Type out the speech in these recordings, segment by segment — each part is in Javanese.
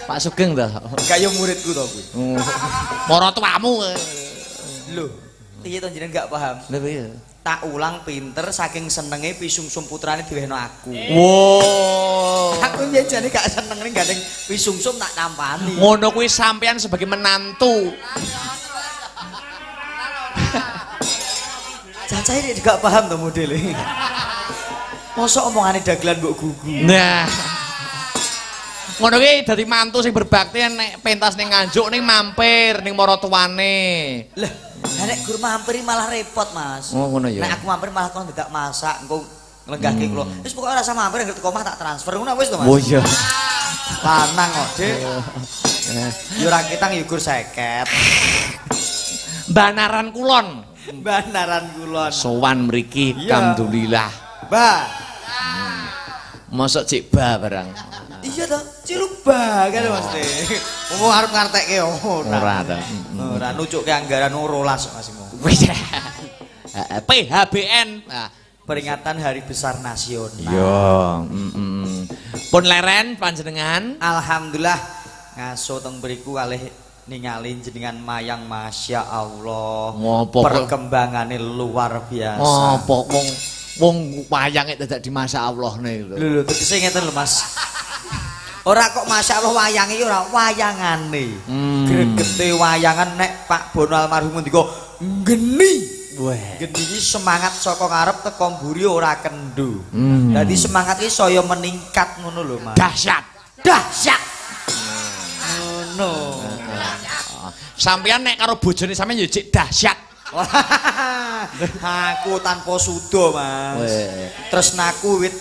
Pak Sugeng ta? Kaya muridku to kuwi. Mara tuamu. Lho, piye to jenengan gak paham? Lha piye? Tak ulang pinter saking senenge pisungsum putrane diwehno aku. Wow. Aku mbiyen jane gak seneng ning gandeng pisungsum tak tampani. Ngono kuwi sampean sebagai menantu. Caca ini gak paham to modele. Mosok omongane dagelan mbok gugu. Nah. Ngono kuwi dadi mantu sing berbakti nek pentas ning Nganjuk ning mampir ning maratuwane. Lah, nek gur mampir malah repot, Mas. Oh, ngono ya. Nek aku mampir malah kon dadak masak, engko nglenggahke kula. Wis pokoke ora usah mampir anggere teko omah tak transfer ngono wis to, Mas. Oh iya. Lanang kok, Dik. Ya ora ketang ya gur 50. Banaran Kulon. Banaran Kulon. Sowan mriki, alhamdulillah. Ba. Mosok cik ba barang. Iya toh, ciluba kan Mas De. Wong arep ngartekke ora. Ora ta. Ora nucukke anggaran 12 Mas Imo. PHBN, peringatan Hari Besar Nasional. Iya, Pun leren panjenengan. Alhamdulillah ngaso teng mriku kalih ningali jenengan mayang, Masya Allah. Ngopo perkembangane luar biasa. Ngopo wong wong wayange dadak di Masya Allah ne lho. Lho lho tegese ngeten lho Mas. Ora kok Masya Allah wayange iki ora wayangane. Gregete wayangan nek Pak Bono almarhum ngendika geni. Weh. Geni iki semangat saka ngarep teko mburi ora kendho. Dadi semangat iki saya meningkat ngono lho Mas. Dahsyat. Dahsyat. Ngono. Sampeyan nek karo bojone sampeyan ya jek dahsyat. Aku tanpa suda Mas. Tresnaku wit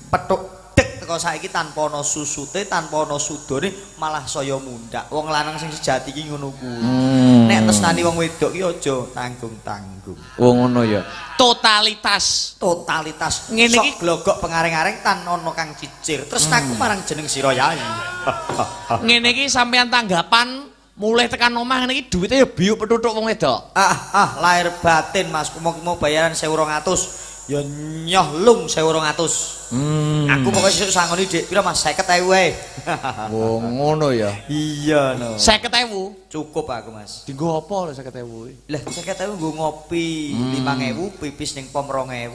petuk dek teko saiki tanpa ana susute, tanpa ana sudone malah saya mundhak. Wong lanang sing sejati iki ngono kuwi. Nek tresnani wong wedok ki aja tanggung-tanggung. Wong ngono ya. Totalitas. Totalitas. Ngene iki glogok pengareng-areng tan ana kang cicir. Tresnaku marang jeneng sira yai. Ngene iki sampeyan tanggapan mulai tekan omah ngene iki duwite ya biuk petutuk wong wedok. Lahir batin Mas, mau bayaran 1200. Ya nyoh lung 1200. Aku pokoke sesuk sangoni Dik, pira Mas? 50.000 wae. Wong ngono ya. Iya no. 50.000 cukup aku Mas. Dinggo apa lho 50.000? Lah 50.000 nggo ngopi 5.000, pipis ning pom 2.000.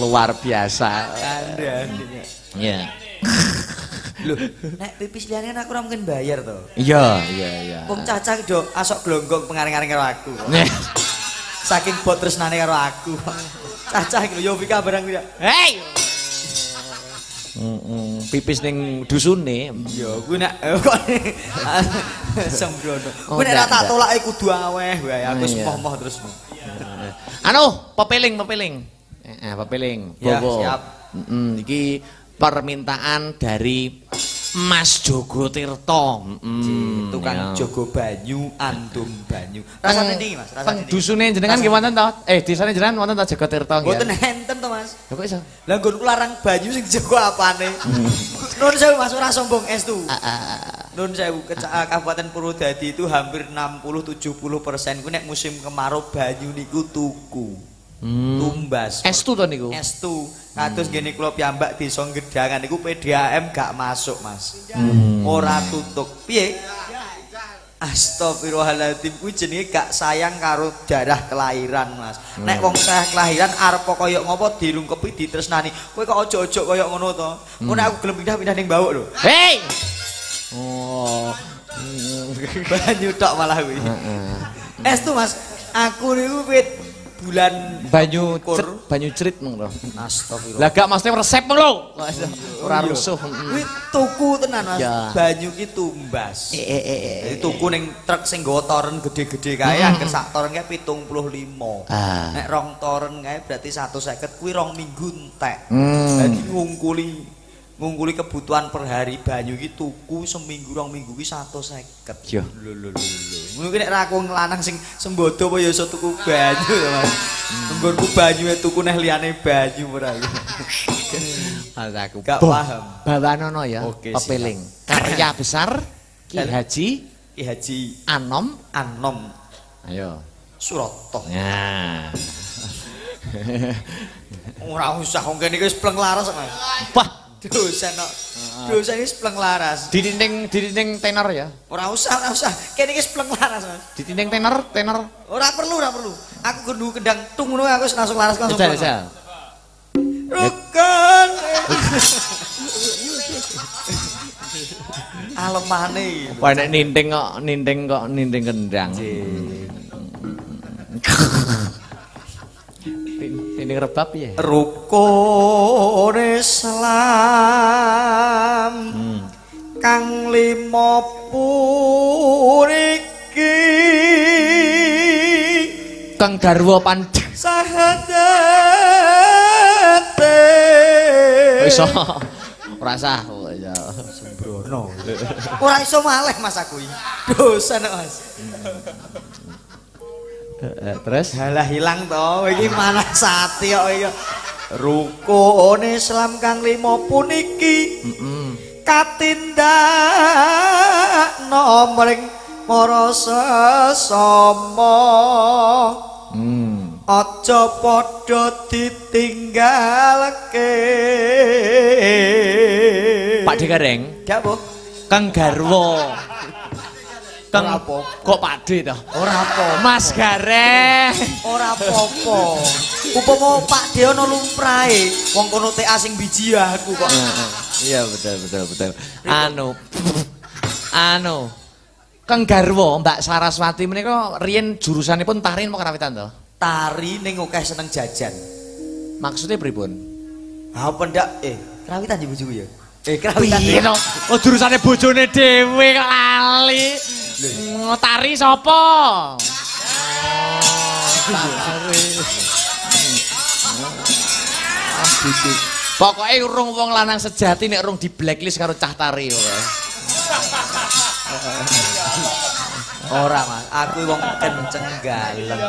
Luar biasa. Kandhane. Iya. Loh, nek pipis liyane kan aku ora mungkin bayar to. Iya, iya, iya. Wong cacah do asok glonggong pengareng-areng karo aku. Saking bot tresnane karo aku. Cacah iki lho Yovika barang kuwi. Hei. Pipis ning dusune. Iya, kuwi nek kok sembrono. Kuwi nek tak tolake kudu aweh wae, aku wis moh-moh terus. Anu, pepeling, pepeling. Heeh, pepeling. Ya, siap. Iki permintaan dari Mas Jogo Tirto. Tukang jogo banyu, andum banyu. Rasane ndi Mas? Rasane ndi? Dusune jenengan nggih wonten to? Desane jenengan wonten to Jogo Tirto nggih? Mboten enten to Mas. Lha kok iso? Lah nggonku larang banyu sing dijogo apane? Nun sewu Mas, ora sombong estu. Nun sewu, Kabupaten Purwodadi itu hampir 60-70% ku nek musim kemarau banyu niku tuku. Tumbas. Estu to niku? Estu. Kados ngene kula piyambak desa Gedangan niku PDAM gak masuk, Mas. Ora tutuk. Piye? Astagfirullahaladzim, kuwi jenenge gak sayang karo darah kelahiran, Mas. Nek wong sayang kelahiran arep kaya ngopo dirungkepi ditresnani. Kowe kok aja-aja kaya ngono to. Engko nek aku gelem pindah-pindah ning Bawuk lho. Hei. Oh. Banyu tok malah kuwi. Heeh. Estu Mas, aku niku wit bulan banyu banyu cerit mung lho. Astagfirullah. Lah gak mesti resep mung lho. Ora rusuh. Kuwi tuku tenan Mas. Banyu ki tumbas. Jadi tuku ning truk sing nggawa toren gede-gede kae, angger sak toren kae 75. Nek rong toren kae berarti 150 kuwi 2 minggu entek. Dadi ngungkuli kebutuhan per hari banyu ki tuku seminggu 2 minggu ki 150. Yo. Lho lho lho. Ngono ki nek ra aku lanang sing sembodo apa ya iso tuku banyu ya Mas. Nggonku banyue tuku neh liyane banyu ora iki. Mas aku gak paham. Bawanono ya, pepeling. Karya besar Ki Haji Anom Anom. Ayo. Suroto. Nah. Ora usah wong kene iki wis pleng laras Mas. Wah, dosen kok. Dosen iki pleng laras. Ditinting tenor ya? Ora usah, ora usah. Kene iki pleng laras, Mas. Ditinting tenor, tenor. Ora perlu, ora perlu. Aku kudu kendang tung ngono aku langsung laras langsung. Jajal. Rukun. Alemane. Apa nek ninting kok ninting kendang. Ninting rebab piye? Rukun Islam kang lima puniki kang garwa panjang sahadate. Iso ora sah ya sembrono. Ora iso maleh Mas aku iki. Dosen Mas. Terus halah hilang to iki manas ati kok iki. Rukun Islam kang lima puniki katindakno mring para sesama. Aja padha ditinggalke. Pak De Gareng, ya Bu. Kang garwa. Kang kok Pak De to? Ora apa. Mas Gareng. Ora apa-apa. Upama Pak De ana lumrahe, wong kono TA sing biji aku kok. Iya betul betul betul. Anu. Anu. Kang garwa Mbak Saraswati menika riyen jurusanipun tari napa karawitan to? Tari ning akeh seneng jajan. Maksudnya pripun? Ha pendak karawitan ya bojoku ya. Karawitan. Piye to? Oh jurusane bojone dhewe kok lali. Tari sapa? Tari. Pokoke urung wong lanang sejati nek urung di blacklist karo cah tari pokoke. Ora Mas, aku wong kenceng galeng.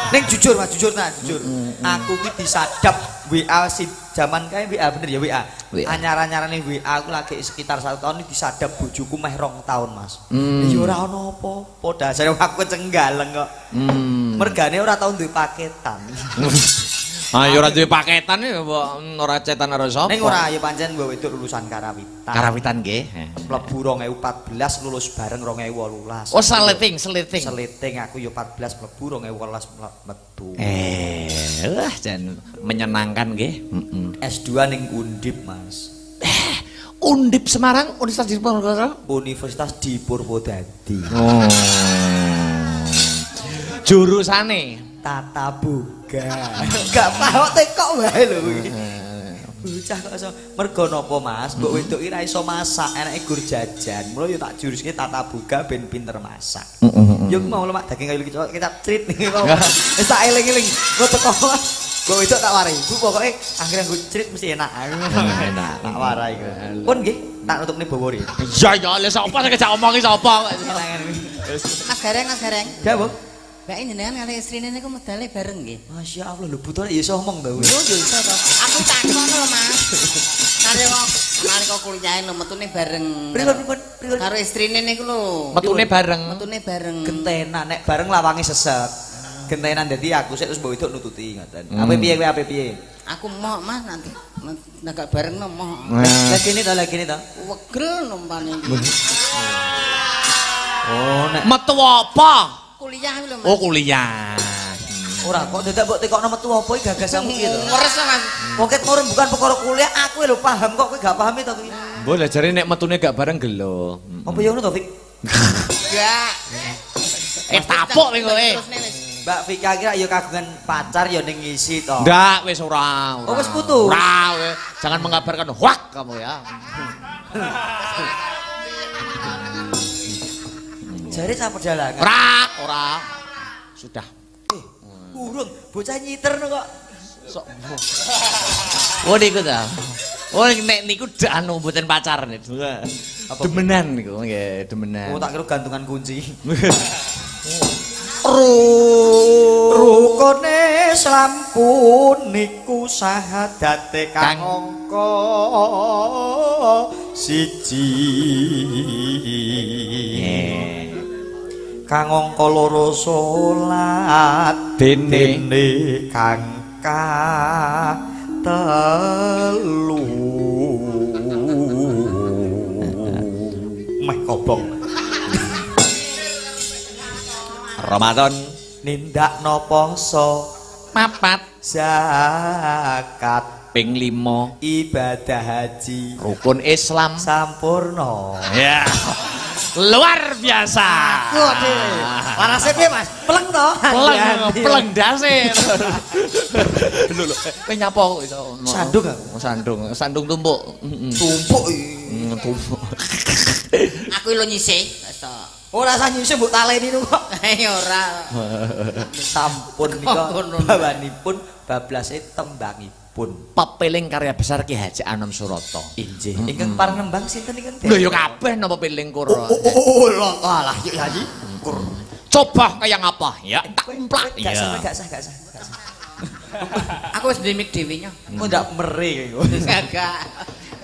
Ning jujur Mas, jujur nah, jujur. Aku ki disadap WA si jaman kae WA bener ya WA. Anyar-anyarane WA aku lagi sekitar 1 tahun disadap bojoku meh 2 tahun Mas. Ya ora ono apa-apa, dasare aku kenceng galeng kok. Mergane ora tau duwe paketan. Ayo ora duwe paketan ya ora cetan karo sapa. Ning ora ya pancen mbok wedok lulusan karawitan. Karawitan nggih. Mlebu 2014 lulus bareng 2018. Oh seleting, seleting. Seleting aku ya 14 mlebu 2018 metu. Wah jan menyenangkan nggih. S2 ning Undip Mas. Undip Semarang, Universitas di Purwokerto. Universitas di Purwodadi. Oh. Jurusane Tata Boga. Gak paham tekok wae lho kuwi. Bocah kok iso mergo napa Mas? Mbok wedok iki ra iso masak, enake gur jajan. Mula yo tak juruske Tata Boga ben pinter masak. Yo mau lemak daging kayu kecap crit niki mau. Wis tak eling-eling. Engko teko mbok wedok tak warai. Bu pokoke anggere nggo crit mesti enak. Enak. Tak warai iku. Pun nggih, tak nutupne bawa ri. Iya ya, lha sapa sing kejak omongi sapa. Mas Gareng, Mas Gareng. Ya, Bu. Mbak jenengan kali istrine niku medale bareng nggih. Masya Allah lho butone ya iso omong to. Lho ya iso to. Aku takon lho Mas. Nalika kuliahe lho metune bareng. Pripun? Karo istrine niku lho. Metune bareng. Metune bareng. Gentenan nek bareng lawange sesek. Gentenan dadi aku sik terus mbok wedok nututi ngoten. Ape piye kowe ape piye? Aku moh Mas nanti nek gak bareng no moh. Lah kene to, lah kene to. Wegel numpane iki. Oh nek metu apa? Kuliah lho Mas. Oh kuliah. Ora kok dadak mbok tekokno metu apa iki gagasanmu iki to. Weres Mas. Wong ket bukan perkara kuliah aku lho paham kok kowe gak paham to kuwi. Mbok lah jare nek metune gak bareng gelo. Apa ya ngono to, Fik? Enggak. Tapuk kowe kowe. Mbak Vika kira ya kagungan pacar ya ning ngisi to. Ndak, wis ora. Oh, wis putus. Ora, jangan mengabarkan hoak kamu ya. Jare cah perjalanan. Ora, ora. Sudah. Urung, bocah nyiter kok. Sok. Oh niku ta. Oh nek niku anu mboten pacar nek. Demenan niku nggih, demenan. Oh tak kira gantungan kunci. Rukune sampun niku sahadate kang angka siji. Kang angka loro salat dene kang telu. Meh kobong. Ramadan nindakno poso 4, zakat ping 5, ibadah haji, rukun Islam sampurna. Ya. Luar biasa. Aku dhewe. Warase piye, Mas? Pleng to? Pleng, pleng dase. Lho lho, kowe nyapa kok iso? Sandung aku. Sandung, sandung tumpuk. Tumpuk iki. Tumpuk. Aku lho nyisih. Ora usah nyisih mbok taleni kok. Eh ora. Sampun nika bawanipun bablase tembangipun. Pepeling karya besar Ki Haji Anom Suroto. Inggih. Ingkang pareng nembang sinten ingkang? Lho ya kabeh napa peling kur. Oh lho alah Ki Haji. Kur. Coba kaya ngapa ya? Tak emplak. Gak sah, gak sah, gak sah. Aku wis ndemik dhewe nyo. Kok ndak mere kowe. Gak.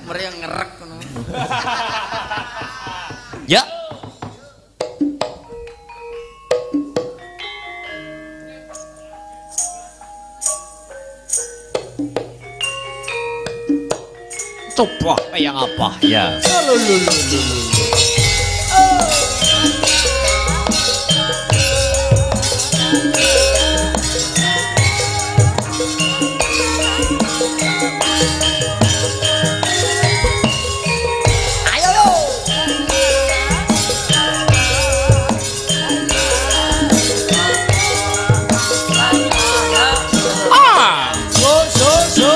Mere ngerek ngono. Ya. Coba kayak apa ya? Ayo yo. Ah, so so so.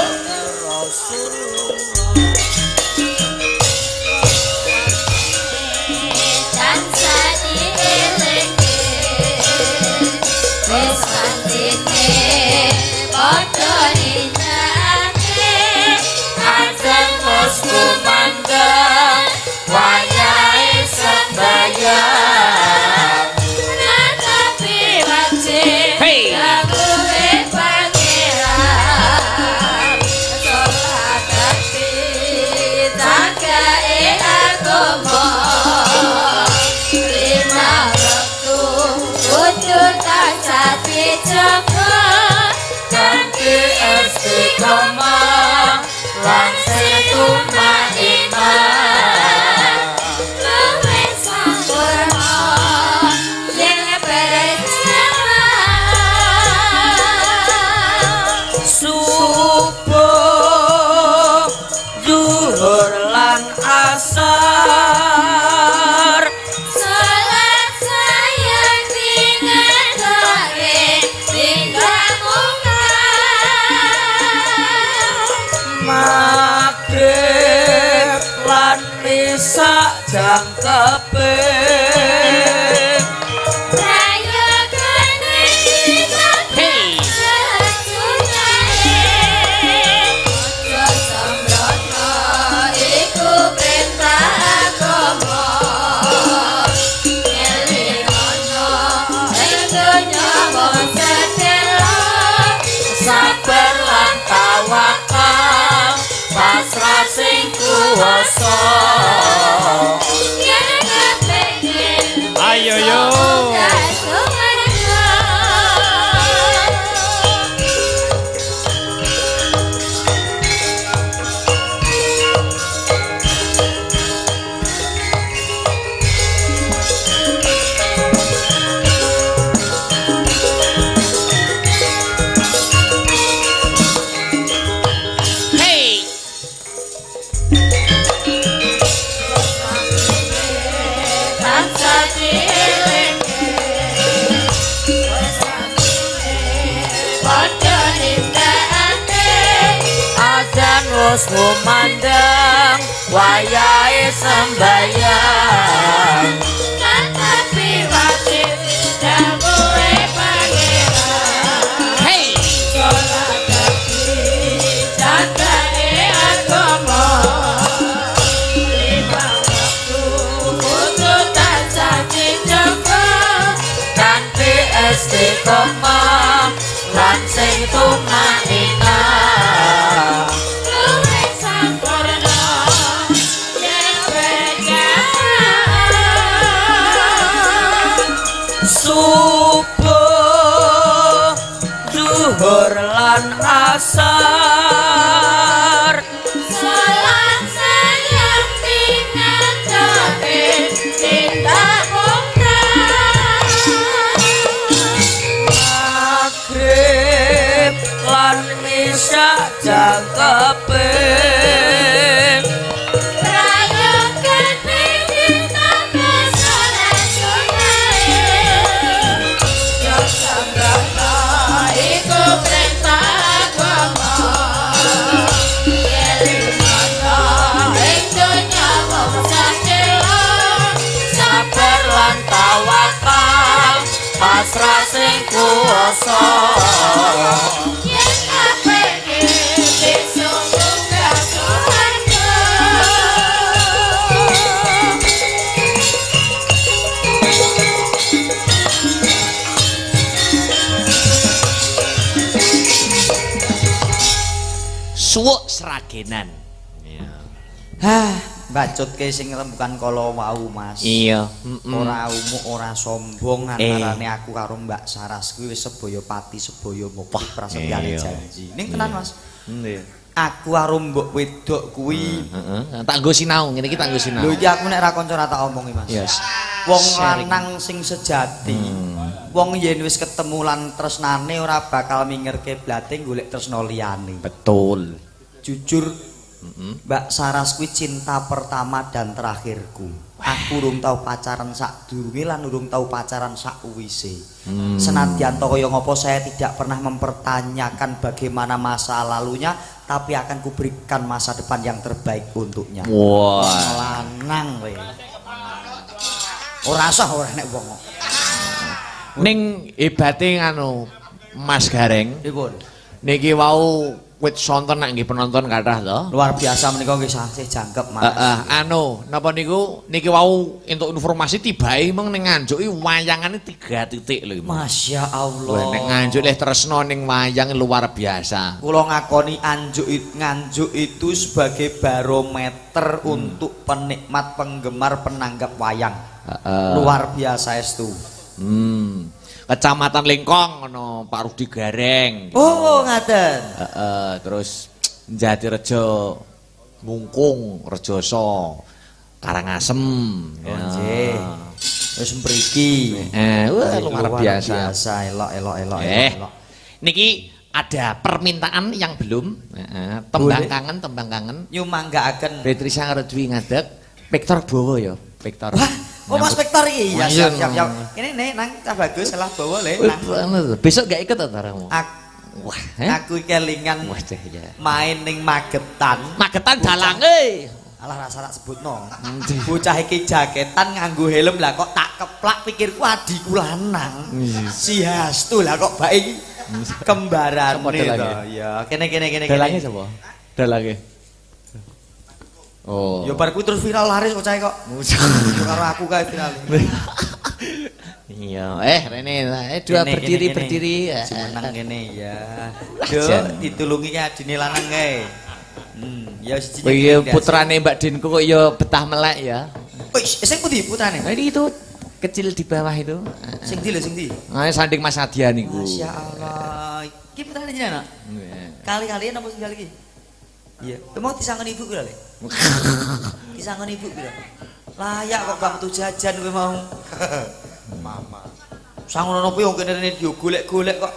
Ayo yo. Hey. terus ngumandang wayahe sembayang tetapi wajib dawuhe pangeran. Hey, salat dadi candhake agama lima waktu kudu tansah dijaga kanthi istiqomah lan sing tumanina. Luwih sampurna yen berjamaah. Subuh, zuhur lan asar, salat sayang dinajake cinta mungkar. Maghrib lan isya jangkepe Prayoga cinta salat sunahe. Iku perintah agama eling ing donya wong sacela sabar lan tawakal pasrah sing kuwasa. Yen apeke besok munggah swarga. Suwuk Sragenan. Iya. Hah, bacutke sing rembukan kala wau, Mas. Iya, Ora umuk, ora sombong antarane aku karo Mbak Saras kuwi wis sebaya pati sebaya mukti prasetyane janji. Ning tenan, Mas. Iya. Aku karo mbok wedok kuwi Heeh. Tak nggo sinau, ngene iki tak nggo sinau. Lho iki aku nek ra kanca ra tak omongi, Mas. Yes. Wong Sharing. lanang sing sejati, wong yen wis ketemu lan tresnane ora bakal mingerke blate golek tresna liyane. Betul. Jujur, Mbak Saras kuwi cinta pertama dan terakhirku. Aku urung tau pacaran sadurunge lan urung tau pacaran sakwise. Senadyan to kaya ngopo saya tidak pernah mempertanyakan bagaimana masa lalunya, tapi akan kuberikan masa depan yang terbaik untuknya. Wah. Lanang kowe. Ora sah ora nek wong kok. Ning hebate nganu Mas Gareng. Pripun? Niki wau wit sonten nek nggih penonton kathah to. Luar biasa menika nggih sasih jangkep, Mas. Heeh, anu napa niku niki wau entuk informasi tibae meng ning Nganjuk iki wayangane 3 titik lho iki. Masya Allah. Wah, nek Nganjuk leh tresno ning wayang luar biasa. Kula ngakoni Nganjuk itu sebagai barometer untuk penikmat, penggemar, penanggap wayang. Luar biasa estu. Kecamatan Lengkong ana Pak Rudi Gareng. Oh, ngaten. Heeh, terus Jatirejo, Mungkung, Rejoso, Karangasem. Oh, nggih. Wis mriki. Wah, luar biasa. Biasa, elok elok elok elok. Niki ada permintaan yang belum, tembang kangen, tembang kangen. Nyumanggaaken. Betrisa Redwi ngadeg, Victor Bowo ya, Victor. Wah, oh Mas Victor iki. Ya Iya. siap siap siap. Ini nih nang cah bagus salah bawa le nang. Besok gak ikut ta kamu? Wah, Aku kelingan Wah, ceh ya. main ning Magetan. Magetan dalange. Alah rasa tak sebutno. Bocah iki jaketan nganggo helm lah kok tak keplak pikirku adikku lanang. Si Hastu lah kok bae iki kembarane Sapa dalange? to. Ya, kene kene kene Dalange kene. sapa? Dalange. Oh. Ya bar kuwi terus viral laris bocah kok. Karo aku kae viral. Iya, rene dua Kene, berdiri kene, kene. berdiri. Jumeneng kene ya. Lah, Yo jan. ditulungi ki adine lanang kae. Ya siji. Oh iya, putrane Mbak Dinku kok ya betah melek ya. Wih, sing pundi putrane? Nah, ini itu kecil di bawah itu. Sing ndi lho sing ndi? Nah, sanding Mas Adia niku. Masya Allah. Iki putrane jenengan, Nak? Kali-kalian apa sing kali iki? Iya. Mau disangoni ibu pira, Le? Disangoni ibu pira? Layak kok gak metu jajan kowe mau. Mama. Sangono piye wong kene rene diogolek-golek kok.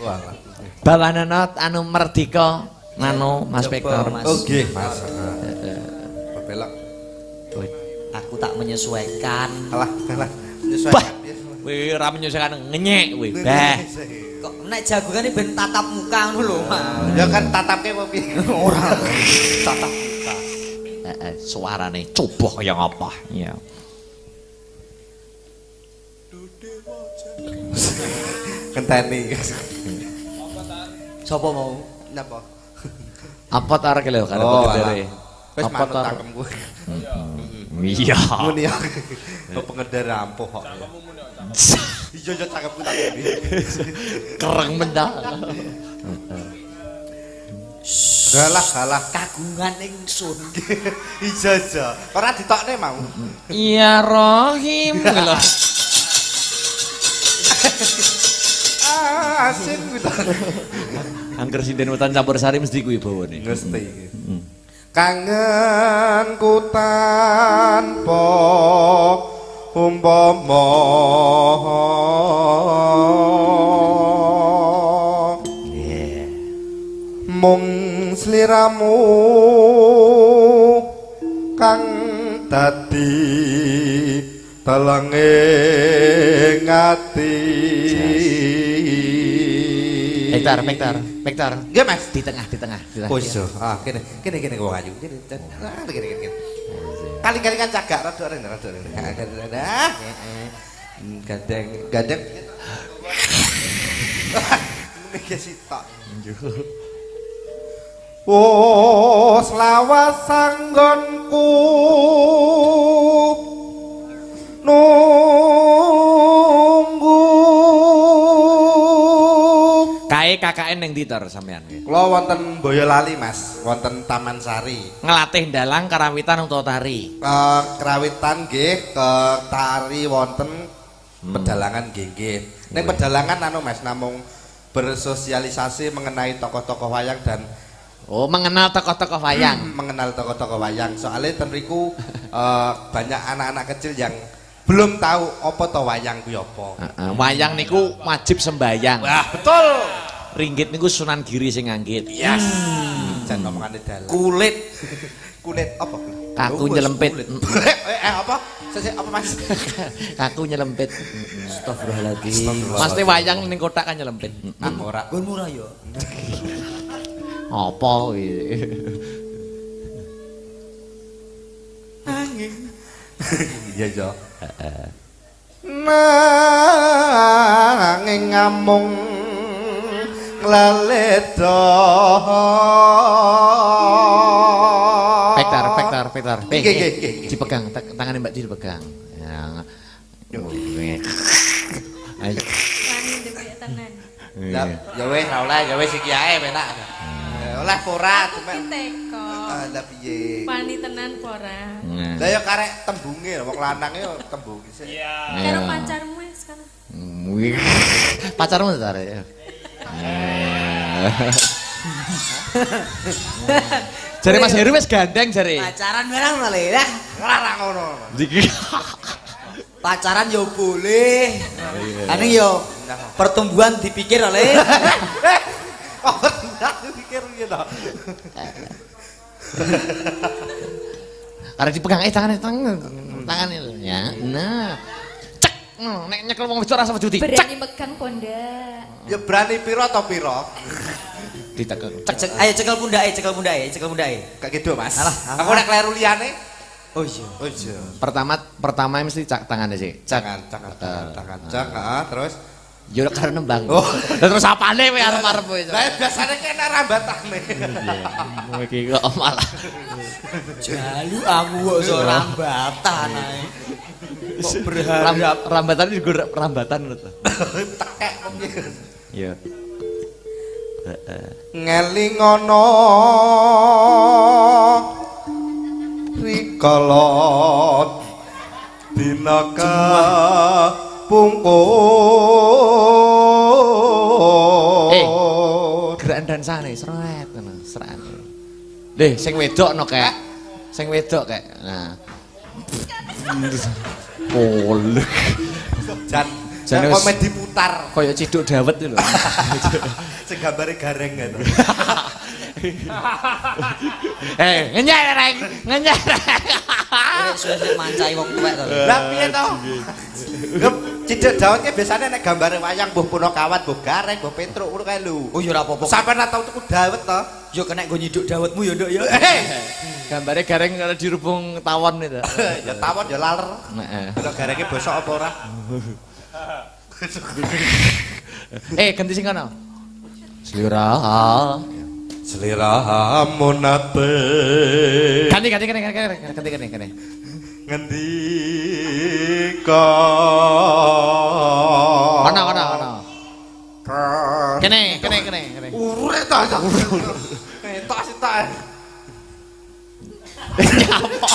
Walah. Bawanana anu merdeka nganu Mas Coba, Victor. Mas. Oh nggih, Mas. Pepelok. Aku tak menyesuaikan. Alah, alah. Menyesuaikan. Kuwi ora menyesuaikan ngenyek kuwi. Bah. Kok nek jagongane ben tatap muka ngono lho, Mas. Ya kan tatapke apa piye? Ora. Tatap muka. Heeh, suarane coba kaya ngapa. Iya. Kenteni. Sopo mau? Napa? Apa tar ki lho karo pengendare. Wis manut cangkemku. Iya. Muni ya. Kok pengendara ampuh kok. Iya iya cangkemku tak iki. Kereng mendah. Galah galah kagungan ingsun. Iya iya. Ora ditokne mau. Ya Rohim lho. Asin kuwi ta. Angger sinden wetan campur sari mesti kuwi bawane. Mesti iki. Kangenku tanpa umpama. Mung sliramu kang dadi telenge ati. Hektar, hektar, hektar. Nggih, Mas. Di tengah, di tengah, di tengah. Oh iya. Ah, kene, kene kene wong ayu. Kene. Ah, kene kene kene. Kali-kali kan cagak rada rene, rada rene. Heeh. Gandeng, gandeng. Iki sitok. Oh, selawas anggonku nunggu. Kae KKN ning ndi tor sampean? Kula wonten Boyolali, Mas, wonten Taman Sari. Ngelatih dalang karawitan utawa tari? Karawitan nggih, ke tari wonten pedalangan nggih nggih. Ning pedalangan anu Mas, namung bersosialisasi mengenai tokoh-tokoh wayang dan oh, mengenal tokoh-tokoh wayang. Mengenal tokoh-tokoh wayang. Soalnya ten riku banyak anak-anak kecil yang belum tahu apa to wayang kuwi apa. Wayang niku wajib sembayang. Wah, betul. Ringgit niku Sunan Giri sing nganggit. Yes. Jan omongane dalan. Kulit. Kulit apa? Kaku nyelempit. Apa? Sesek apa, Mas? Kaku nyelempit. Astagfirullahaladzim. Mas te wayang ning kotak kan nyelempit. Ah, ora. Nggon murah ya. Apa iki? Angin. Iya iya. Heeh. Nanging ngamung ngleledha. Pektar, pektar, pektar. Nggih, nggih, nggih. Dipegang tangane Mbak dipegang. Ya. Ayo. Wani ndepek tenan. Ya wis ra oleh, ya wis iki ae penak. Oleh ora cuma lah piye. Wani tenan ora. Lah ya karek tembunge wong lanang ya tembung sik. Iya. Karo pacarmu wis kono. Pacarmu ta arek. Jare Mas Heru wis gandeng jare. Pacaran barang malah lah. Ora ngono. Pacaran yo boleh. Ane yo pertumbuhan dipikir oleh. Oh, dipikir piye to? Karena dipegang tangane tangane lho ya. Nah. Cek. Nek nyekel wong wedok rasa wedi. Berani megang pondak. Ya berani piro to piro? Ditekel. Cek, ayo cekel pundake, cekel pundake, cekel pundake. Kayak gitu, Mas. Alah, aku nek kleru liyane. Oh iya. Oh iya. Pertama mesti cak tangane sih. Cak tangan, tangan, tangan, cak, heeh, terus yo karo nembang. Oh. Lah terus apane kowe arep-arep kowe? Lah biasane kena rambatane. Iya. Iki kok malah jalu aku kok iso rambatan ae. Kok berharap rambatan juga rambatan lho to. Tekek kok piye. Iya. Heeh. Ngelingono rikala dina kapungkur. Gerakan dansane sret ngono, serane. Leh, sing wedok no kek. Sing wedok kek. Nah. Polek. Jan jan komedi putar kaya ciduk dawet lho. Sing gambare gareng gitu. Ngenyek reng, ngenyek. Suwe-suwe mancai wong tuwek to. Lah piye to? Cidek dawetke biasane nek gambare wayang mbuh Punakawan, mbuh Gareng, mbuh Petruk ngono kae lho. Oh ya ora apa-apa. Sampeyan tau tuku dawet to? Ya kena nggo nyiduk dawetmu ya, Nduk ya. Gambare Gareng kalau dirubung tawon itu. Ya tawon ya laler. Heeh. Kalau garenge bosok apa ora? Ganti sing kono. Slira. Sliramu nate. Ganti ganti kene kene ganti kene kene. Ngendika. Ono ono ono. Kene kene kene kene. Urip ta. Entok sitok. Nyapa?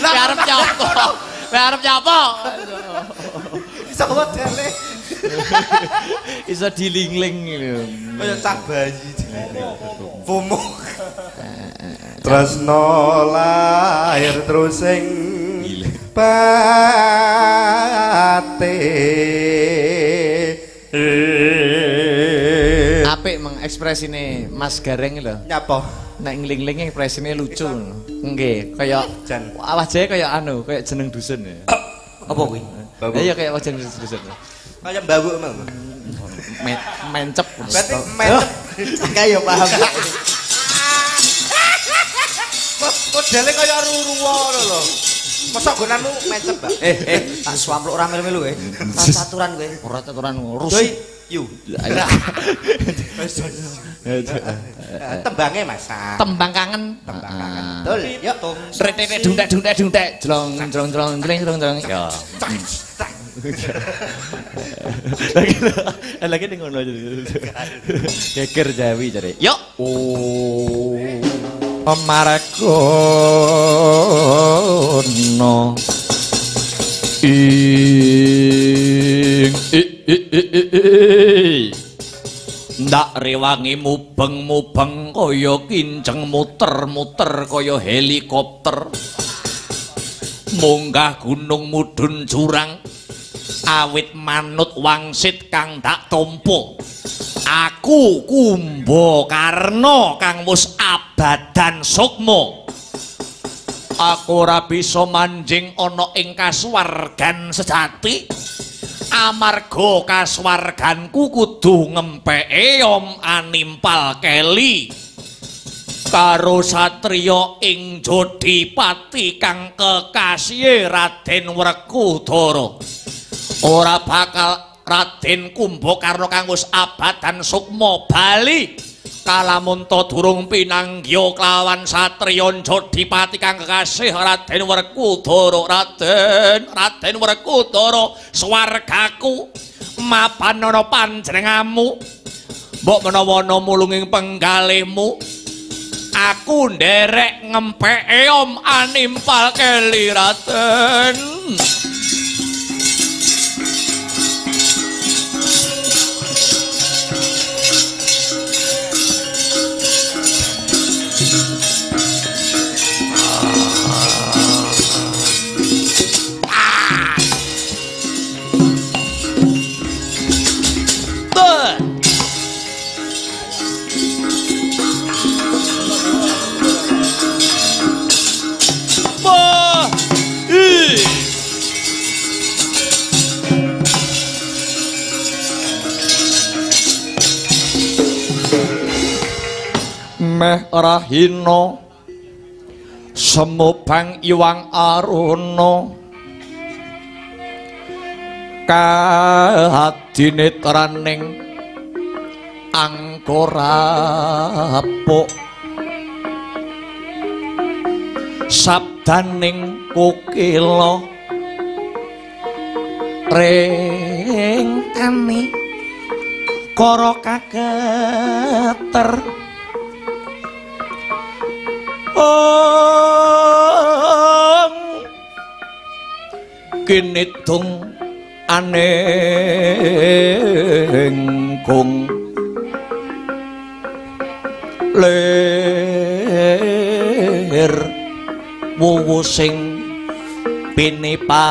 Lah arep nyapa? Lah arep nyapa? Iso modele. Iso dilingling lho. Kaya cah bayi dilingling. FOMO. Tresno lahir terus sing pate. Apik mengekspresine Mas Gareng lho. Nyapa? Nek ngling-ling ekspresine lucu. Nggih, kaya wajahe kaya anu, kaya jeneng dusun ya. Apa kuwi? Iya kaya wajah jeneng dusun. Kaya mbawuk mau. Mencep. Berarti mencep. Kayak ya paham. Modele kaya ruruwa ngono lho. Mosok nggonanmu mencep, Mbak? Tak swampluk ora melu-melu kowe. Caturan kowe. Ora caturan rusuk. Yu. Tembange Mas. Tembang kangen. Tembang kangen. Betul. Yuk. Retete dung tek dung tek dung tek jlong jlong jlong jleng jlong jlong. Ya. Lagi ning ngono aja. Geger Jawi jare. Yuk. Oh. Margono ing ndak rewangi mubeng-mubeng kaya kinceng muter-muter kaya helikopter munggah gunung mudhun jurang awit manut wangsit kang dak tompo. Aku Kumbakarna kang wis abadan sukma. Aku ora bisa manjing ana ing kasuwargan sejati amarga kasuwarganku kudu ngempeke om animpal keli karo satriya ing Jodipati kang kekasihe Raden Werkudara. Ora bakal Raden Kumbakarna kang wis abadan sukma bali kalamunta durung pinanggya kelawan satriya Jodipati kang kekasih Raden Werkudara. Raden Werkudara, swargaku mapan ana panjenenganmu, mbok menawa ana mulunging penggalihmu aku nderek ngempeke om animpal keli Raden. Meh rahina semubang iwang aruna kadinetраning angkara apuk sabdaning kokila ring tani kara kageter. Ong kinidung aning kung lir wuwu sing pini panca.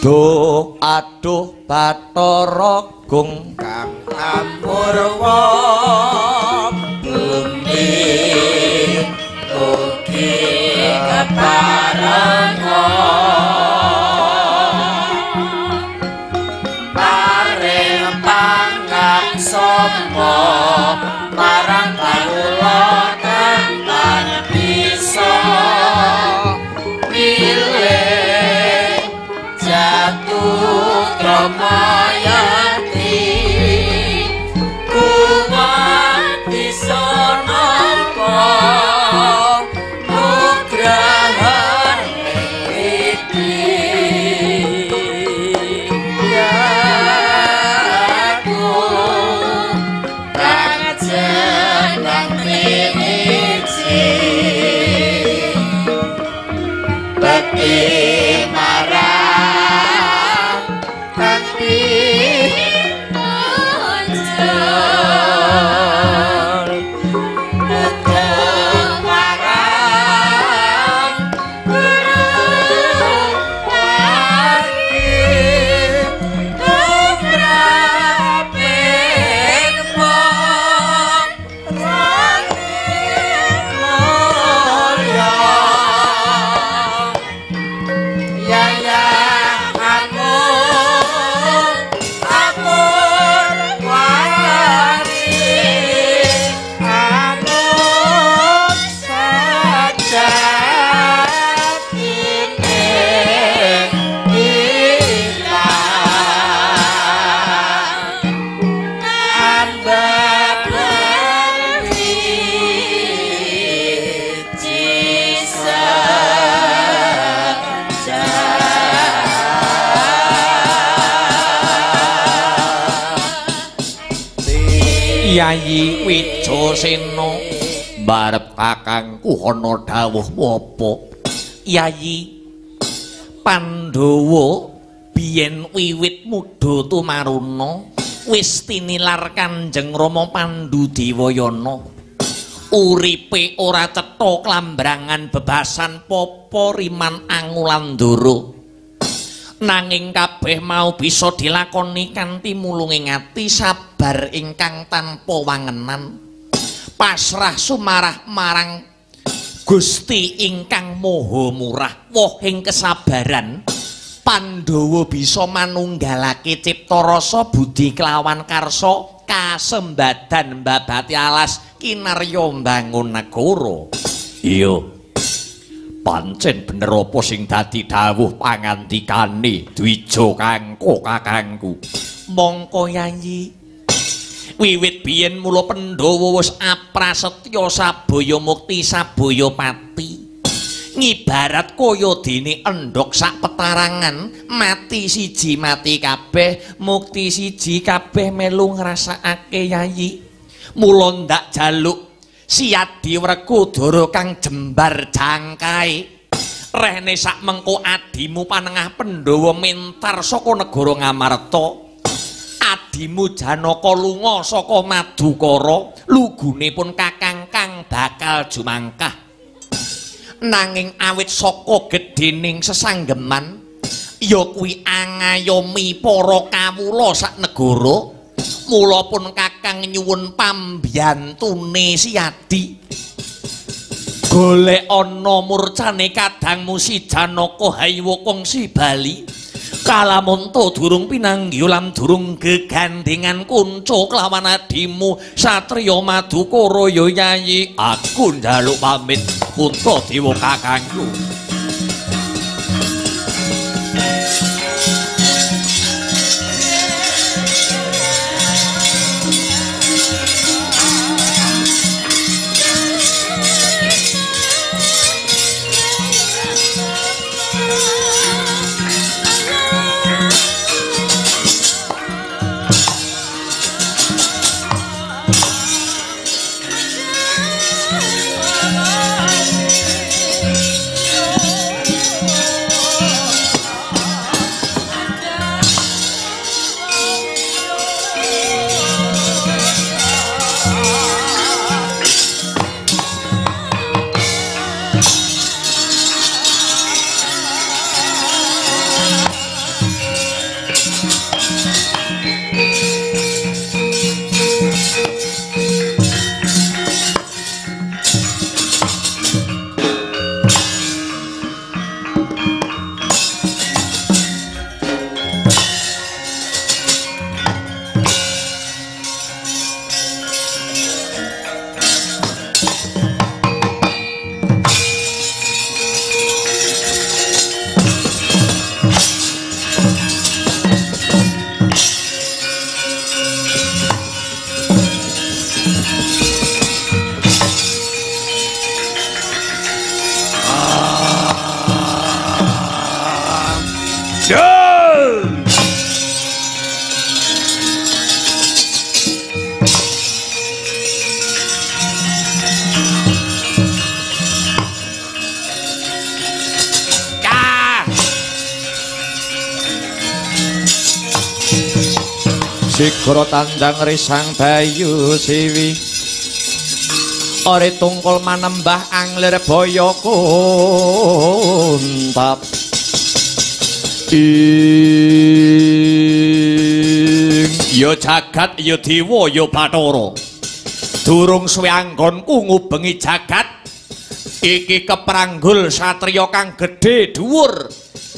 Duh aduh Bathara Gung kang amurwa bumi ugi keparenga paring pangaksama marang kawula kang tan bisa milih jatuh kramayati kuwat bisa nampa nugrahan iki aku kang jeneng triniji bekti marang kang pinunjul putra marang guru wali tumraping rani mulya yayahanmu amur wari anut sajatine ilang ambabar wiji Yayi Wijasena mbarep kakangku ana dawuh apa? Yayi Pandhawa biyen wiwit muda tumaruna wis tinilar Kanjeng Rama Pandhu Dewayana. Uripe ora cetha klambrangan bebasan papa riman angulandara. Nanging kabeh mau bisa dilakoni kanthi mulunging ati sabar ingkang tanpa wangenan, pasrah sumarah marang Gusti ingkang Maha Murah. Wohing kesabaran Pandhawa bisa manunggalake cipta rasa budi kelawan karsa kasembadan mbabati alas kinarya mbangun negara. Iya, pancen bener apa sing dadi dawuh pangandikane Dwija kangko kakangku. Mongko Yayi, wiwit biyen mula Pandhawa wis aprasetya sabaya mukti sabaya pati. Ngibarat kaya dene endhog sak petarangan, mati siji mati kabeh, mukti siji kabeh melu ngrasakake Yayi. Mula ndak jaluk Siadi Wrekudara kang jembar jangkae. Rehne sak mengko adimu panengah Pandhawa mentar saka negara Ngamarta. Adimu Janaka lunga saka Madukara, lugune pun kakang kang bakal jumangkah. Nanging awit saka gedhening sesanggeman ya kuwi angayomi para kawula sak negara. Mula pun kakang nyuwun pambiyantune Siadi. Golek ana murcane kadangmu si Janaka haywa kongsi bali. Kalamunta durung pinanggih lan durung gegandhengan kunca kelawan adimu satriya Madukara ya Yayi. Aku njaluk pamit Puntadewa kakangku. Oh. Sigara tandang risang bayu siwi. Ore tungkul manembah anglir baya kuntap. Ing ya jagat ya dewa ya bathara. Durung suwe anggonku ngubengi jagat iki kepranggul satriya kang gedhe dhuwur.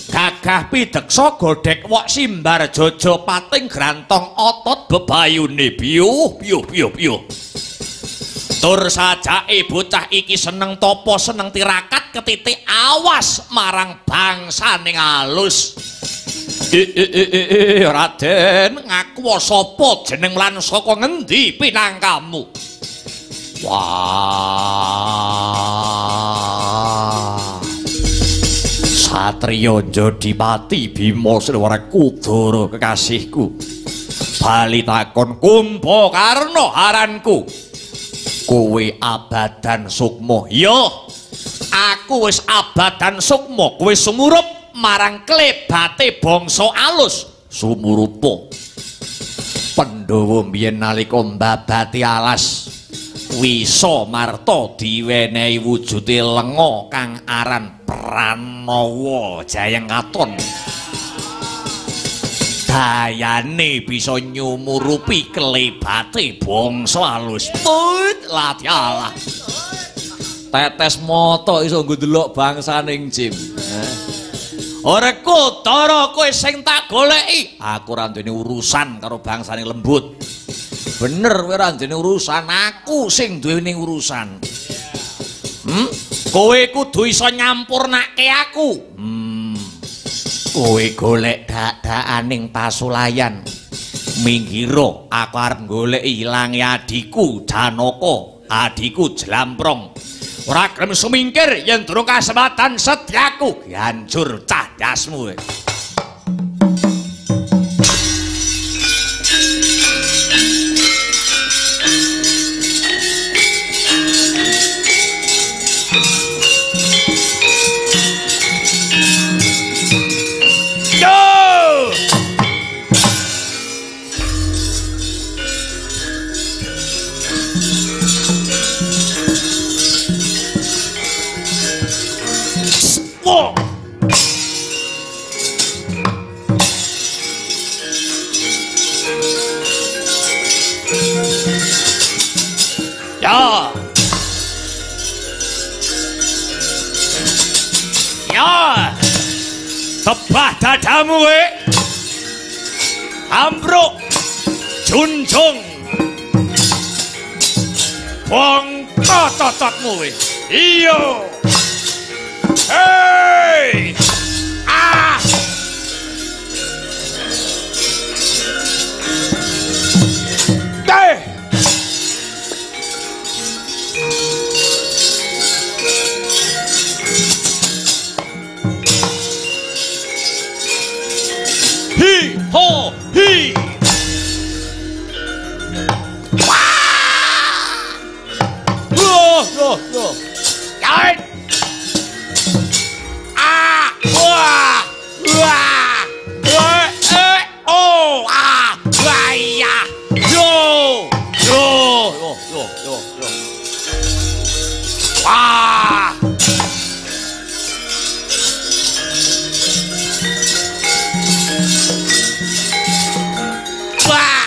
Gagah pideksa godhek wok simbar jaja pating grantong otot bebayune biyuh biyuh biyuh biyuh. Tur sajake bocah iki seneng tapa seneng tirakat ketitik awas marang bangsane alus. Raden ngaku sapa jeneng lan saka ngendi pinangkamu? Wah. Satriya Jodipati Bima Sriwara kekasihku. Bali takon Kumbakarna aranku. Kowe abadan sukma. Ya, aku wis abadan sukma, kowe sumurup marang klebate bangsa alus. Sumurupa. Pandhawa mbiyen nalika mbabati alas, Wisa Marta diwenehi wujude lenga kang aran Pranawa Jayengkaton. Dayane bisa nyumurupi klebate bangsa alus. Tut latialah. Tetes mata iso nggo ndelok bangsaning Jim. Ora Kutara kowe sing tak goleki. Aku ora duweni urusan karo bangsane lembut. Bener kowe ora duweni urusan, aku sing duweni urusan. Kowe kudu iso nyampurnake aku. Kowe golek dak-dakaning pasulayan. Minggiro aku arep goleki ilange adhiku Janaka, adhiku Jlamprong. Ora gelem sumingkir yen durung kasempatan setyaku. Hancur cah dasmu. Ya. Ya. Tebah dadamu kowe. Ambruk junjung. Bongko cocotmu kowe. Iya. Hei. Ah. Deh. Hi ho hi. Wah. Loh loh loh. Yain. Ah. Wah. Wah. Wah. Eh. Oh. Ah. Wah ya. Yo. Yo. Yo yo yo yo. Wah. Wah.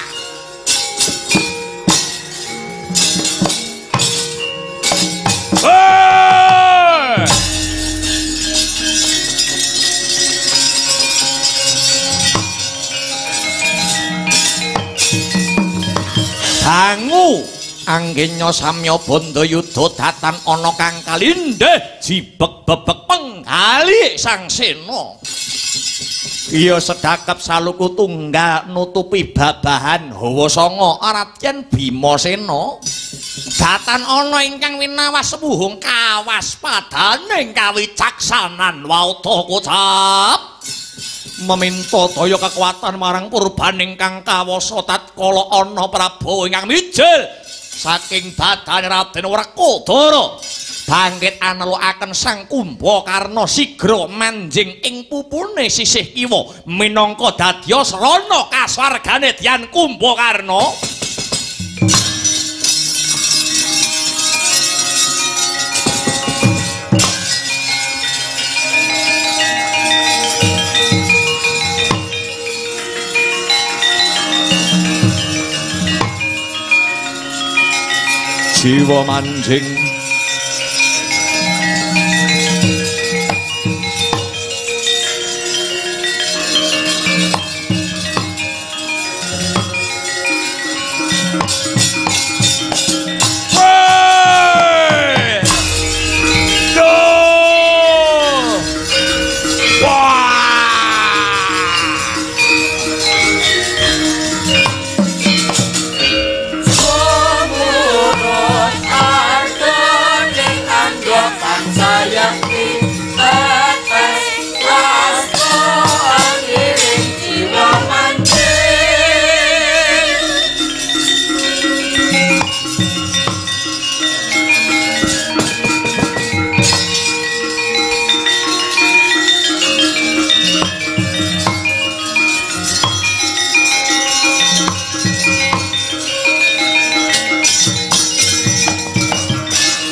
Hey! Dangu anggenya samya bandayuda datan ana kang kalindhih jibeg bebek penggalih Sang Sena. Iya sedakep saluku tunggal nutupi babahan hawa sanga Raden Bimasena. Datan ana ingkang winawas wuhung kawaspadaning kawicaksanan wauta kocap. Meminta daya kekuatan marang purbaning kang kawasa tatkala ana Prabu ingkang mijil saking badan Raden Werkudara. Bangkit anelukaken Sang Kumbakarna sigra manjing ing pupune sisih kiwa minangka dadya srana kasuwargane Dyan Kumbakarna. Jiwa manjing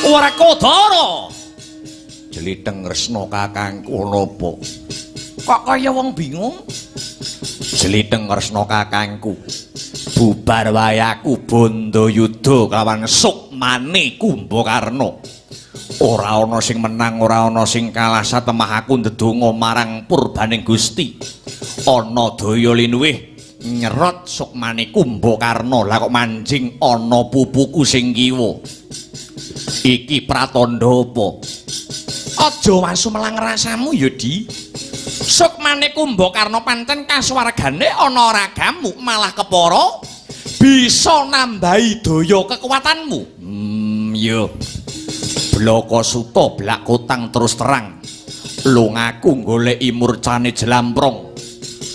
Wrekodara. Jlitheng Kresna kakangku napa? Kok kaya wong bingung? Jlitheng Kresna kakangku. Bubar wae aku Bandayuda kelawan Sukmane Kumbakarna. Ora ana sing menang, ora ana sing kalah, satemah aku ndedonga marang purbaning Gusti. Ana daya linuwih nyerot Sukmane Kumbakarna, lah kok manjing ana pupuku sing kiwa. Iki pratandha apa? Aja wasu melang rasamu ya, Di. Sukmane Kumbakarna pancen kasuwargane ana ragamu, malah kepara bisa nambahi daya kekuatanmu. Ya. Blaka suta blak kotang terus terang. Lungaku goleki murcane Jlamprong.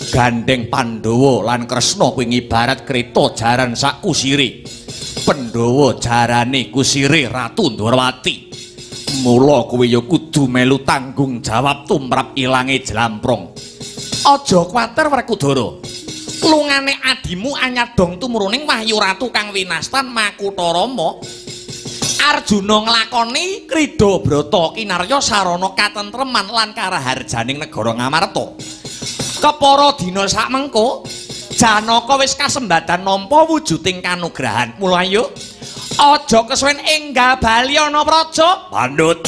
Gandeng Pandhawa lan Kresna kuwi ngibarat kreta jaran sak kusire. Pandhawa jarane kusire Ratu Ndorowati. Mula kowe ya kudu melu tanggung jawab tumrap ilange Jlamprong. Aja kuwatir Werkudara. Lungane adimu anyadong tumuruning wahyu ratu kang winastan Makutha Rama. Arjuna nglakoni krida brata kinarya sarana katentreman lan karaharjaning negara Ngamarta. Kepara dina sakmengko Janaka wis kasembadan nampa wujuding kanugrahan. Mula ayo aja kesuwen enggal bali ana praja. Pandhut.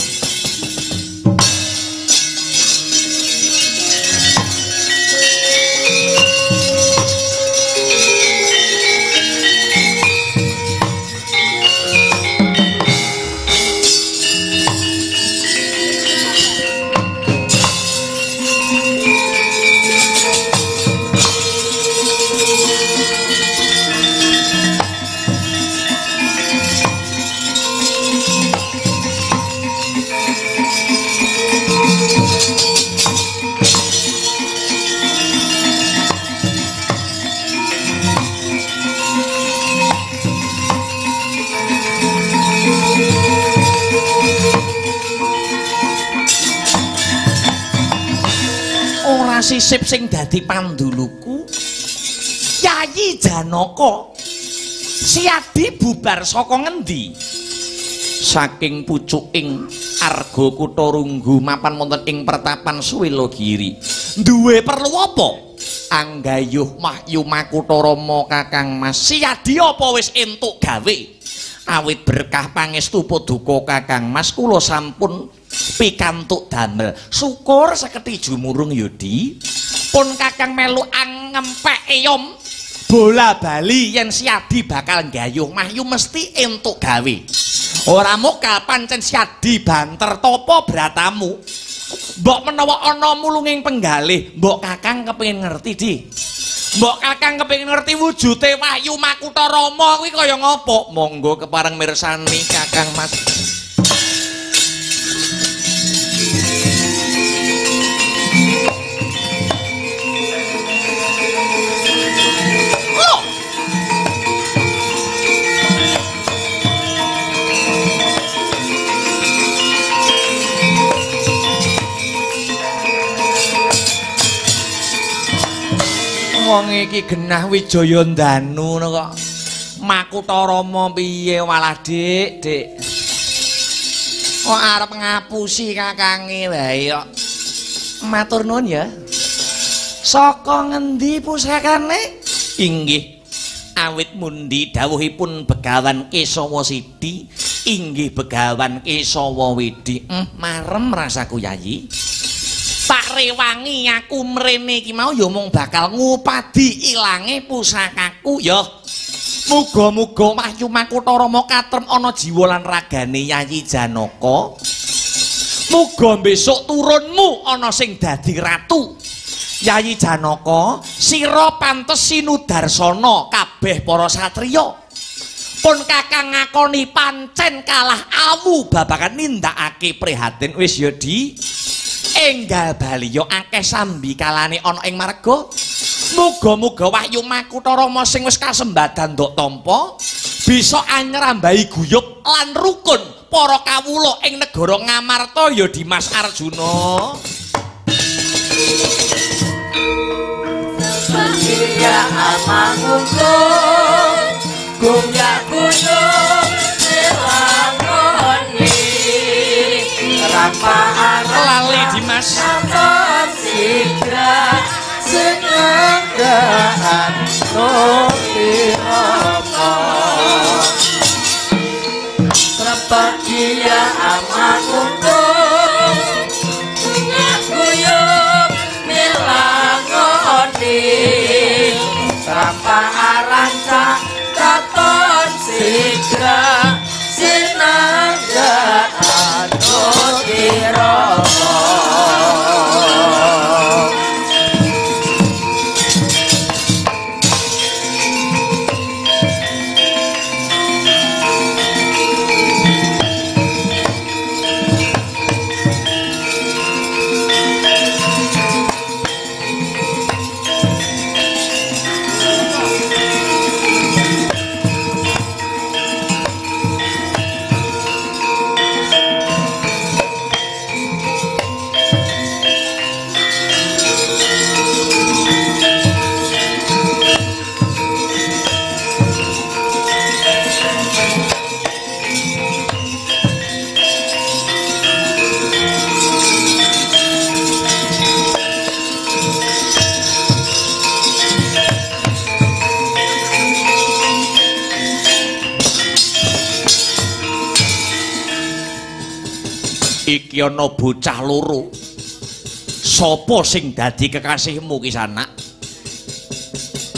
Sisip sing dadi panduluku Yayi Janaka Siadi bubar saka ngendi? Saking pucuking Arga Kutha Runggu mapan wonten ing pertapan Suwilagiri. Duwe perlu apa? Anggayuh Wahyu Makutha Rama Kakang Mas Siadi apa wis entuk gawe? Awit berkah pangestu paduka Kakang Mas kula sampun pikantuk damel. Syukur seketi jumurung Yudi. Pun Kakang melu angempek eyom bola bali yen Siadi bakal nggayuh Wahyu mesti entuk gawe. Ora mokal pancen Siadi banter tapa bratamu. Mbok menawa ana mulunging penggalih, mbok Kakang kepengin ngerti, Di. Mbok Kakang kepengin ngerti wujute Wahyu Makutha Rama kuwi kaya ngapa? Monggo kepareng mirsani Kakang Mas. Wong iki genah Wijaya Ndanu ngono kok. Makutha Rama piye walah Dik, Dik. Kok arep ngapusi kakange wae kok. Matur nuwun ya. Saka ngendi pusakane? Inggih. Awit mundi dawuhipun Begawan Kesawa Sidi, inggih Begawan Kesawa Widi. Marem rasaku Yayi. Tak rewangi aku mrene iki mau ya mung bakal ngupadi ilange pusakaku ya. Muga-muga Wahyu Makutha Rama katrem ana jiwa lan ragane Yayi Janaka. Muga besok turunmu ana sing dadi ratu. Yayi Janaka, sira pantes sinudarsana kabeh para satriya. Pun kakang ngakoni pancen kalah awu babagan nindakake prihatin wis ya di. Enggal bali ya akeh sambikalane ana ing marga. Muga-muga Wahyu Makutha Rama sing wis kasembadan ndok tampa bisa anyrambahi guyub lan rukun para kawula ing negara Ngamarta ya Dimas Arjuna. Ya amangungkung gumyak gunung selangoni rampaan lali Dimas sampun sigra senenggaan nurtirama Trapagia amangungkung gumyak guyub melangoni rampaan rancak katon sigra sinanggaan nurtirama. Iki ana bocah loro. Sapa sing dadi kekasihmu ki sanak?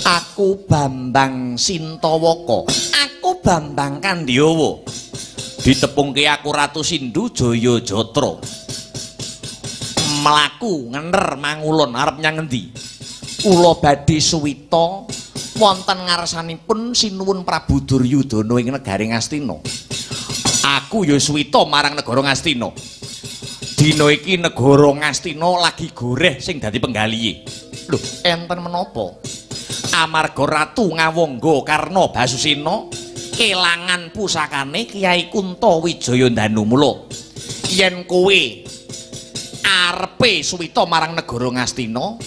Aku Bambang Sintawaka. Aku Bambang Kandyawa. Ditepungke aku Ratu Sindhu Jaya Jatra. Mlaku ngener mangulon arep nyang ngendi? Kula badhe suwita wonten ngarsanipun Sinuwun Prabu Duryudana ing negari Ngastina. Aku ya suwita marang negara Ngastina. Dina iki negara Ngastina lagi goreh sing dadi penggalihe. Lho, enten menapa? Amarga Ratu Ngawangga Karna Basusena kelangan pusakane Kyai Kunta Wijaya Ndanu. Mula yen kowe arepe suwita marang negara Ngastina,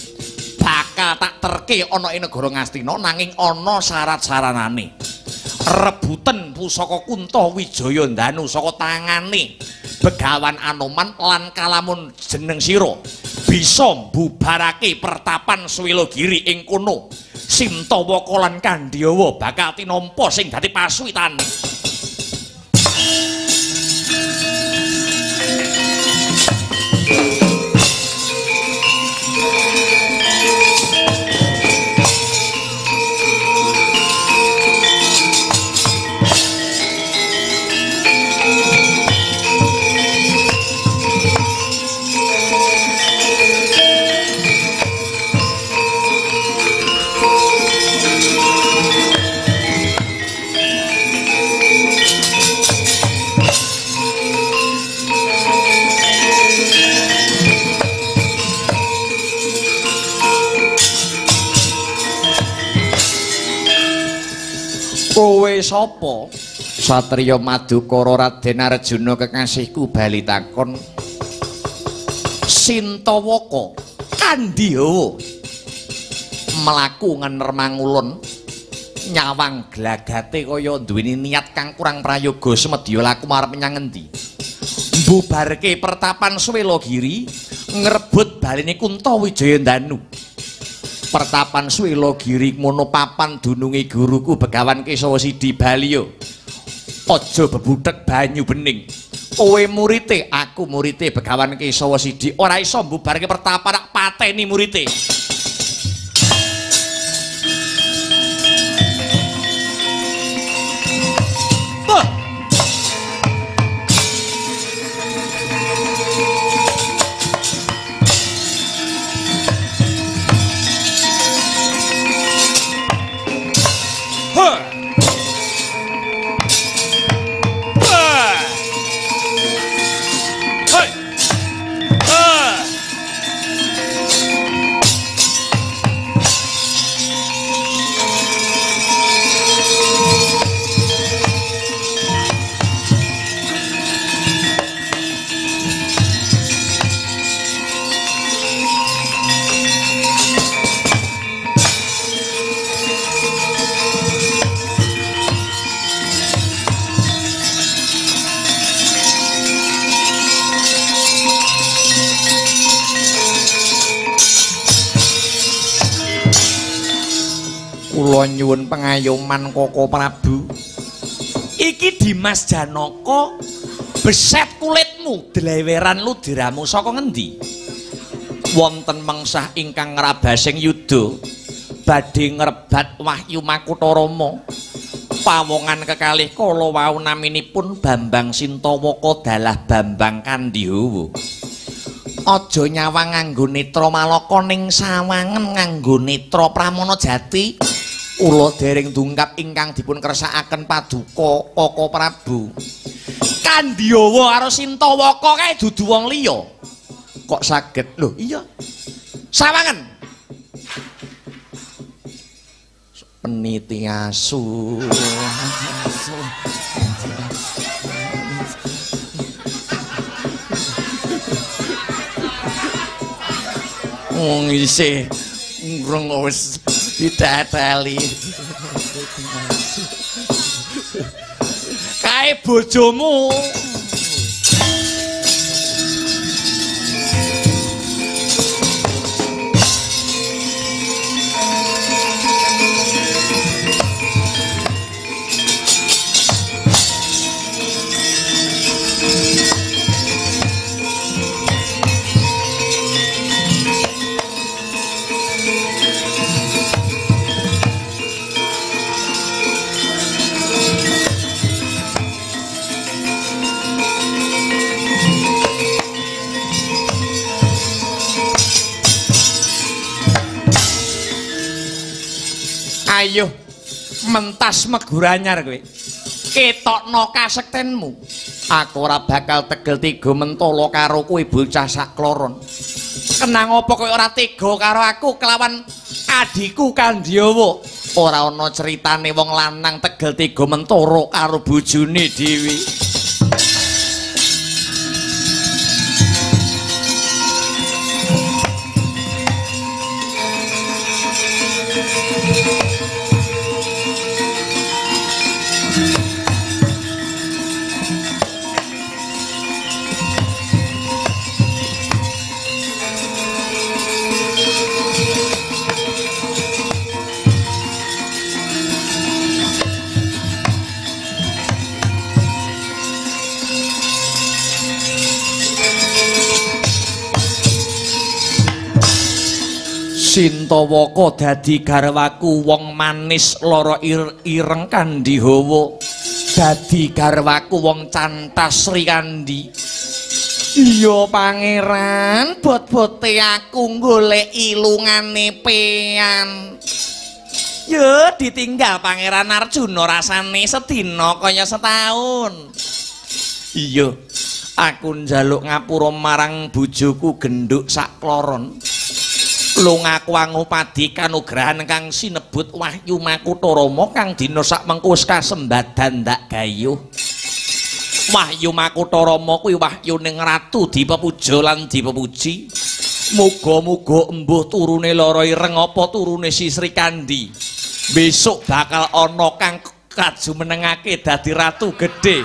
bakal tak terke ana ing negara Ngastina nanging ana syarat-saranane. Rebuten pusaka Kunta Wijaya Ndanu saka tangane Begawan Anoman lan kalamun jeneng sira bisa mbubarake pertapan Swelogiri ing kono. Sintawaka lan Kandyawa bakal tinampa sing dadi pasuwitane. Kowe sapa? Satriya Madukara Raden Arjuna kekasihku bali takon. Sintawaka Kandyawa. Mlaku ngener mangulon. Nyawang glagate kaya duweni niat kang kurang prayoga semedya laku marep menyang ngendi. Mbubarke pertapan Swelogiri, ngrebut baline Kuntawijaya Ndanu. Pertapan Swelogiri mono papan dununge guruku Begawan Kesawa Sidi Baliyo. Aja bebutek banyu bening. Kowe murite, aku murite Begawan Kesawa Sidi. Ora iso mbubarke pertapan tak pateni murite. Kula nyuwun pengayoman Koko Prabu. Iki Dimas Janaka beset kulitmu dleweran ludiramu saka ngendi? Wonten mengsah ingkang ngrabasing yuda badhe ngrebat Wahyu Makutha Rama. Pawongan kekalih kala wau naminipun Bambang Sintawaka dalah Bambang Kandhihawa. Aja nyawang nganggo netra malaka ning sawangen nganggo netra Pramana Jati. Kula dereng dungkap ingkang dipun kersakaken paduka Koko Prabu. Kandhihawa karo Sintawaka kae dudu wong liya. Kok saged? Lho, iya. Sawangen. Peniti asu. Wong isih ngrung wis diteteli. Kae bojomu. Ayo mentas meguranyar kowe. Ketokno kasektenmu. Aku ora bakal tegel tiga mentolo karo kowe bocah sakloron. Kenang apa kowe ora tega karo aku kelawan adhiku Kandhihawa? Ora ana critane wong lanang tegel tiga mentoro karo bojone dhewe. Sintawaka dadi garwaku wong manis lara ireng Kandhihawa. Dadi garwaku wong cantas Sri Kandi. Iya pangeran, bot-bote aku goleki lungane pean. Yo ditinggal Pangeran Arjuna rasane sedina kaya setahun. Iya, aku njaluk ngapura marang bojoku genduk sakloron. Lungaku angupadi kanugrahan kang sinebut Wahyu Makutha Rama kang dina sakmengko wis kasembadan ndak gayuh. Wahyu Makutha Rama kuwi wahyuning ratu dipepuja lan dipepuji. Muga-muga embuh turune lara ireng apa turune si Srikandhi. Besok bakal ana kang kajumenengake dadi ratu gedhe.